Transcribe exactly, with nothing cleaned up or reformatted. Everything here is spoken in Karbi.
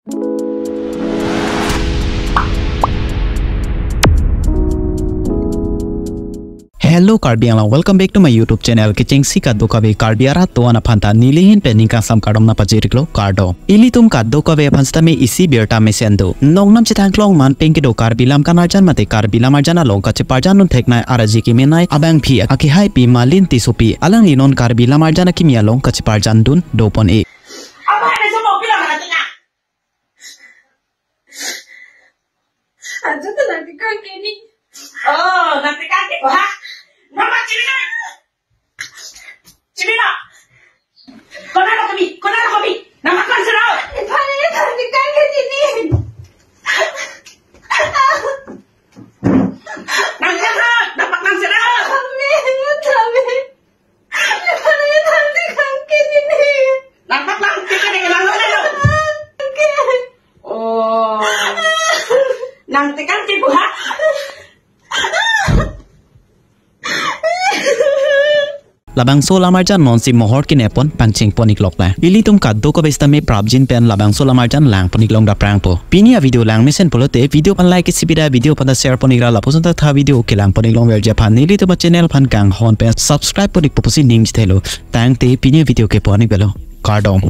Hello Karbi Anglong, welcome back to my YouTube channel. Kechengsi kadokave Karbi arat do-an aphan ta nelihin pen ning kangsam kardom nangpajir-iklo, kardom. Ilitum kadokave aphan sitame isi birta mesen do. Nongnam chethan klong man pen kedo Karbi lam kan arjan mate Karbi lam arjan along kacheparjandun theknei araji kemenei abangpi akehaipi Malin Tissopi, alangli non Karbi lam arjan akimi along kacheparjandun dopon-e. Apa ada semua bilang anak tengah? Ajo tu nanti kangkini. Oh, nanti kangkini, ha? Nama cina? Cina? Kona lo kami, kona lo kami. Nama kan sira? Iphan, iphan, di kangkini. Nang kan, dapat nang sira? Kami, kami. Nangpaklang, kiki ni lang lang lang. Oh. Nang tekan ke buha. Labangso lam arjan nonsi mohor kinepon pangchengpon-iklok lang. Ilitum kadokave sitame prapjin pen labangso lam arjan langpon-iklong daprangpo. Pini avideo lang mesen pulote video aphan like isi pida, video aphan ta share pon-ikra, lapuson ta tha video kelangpon-iklong verji aphan nelitum achannel aphan kanghon pen subscribe pon-ikpo pusi ning chethelo. Tangte pini avideo ke pon-ik avelo. Kardom.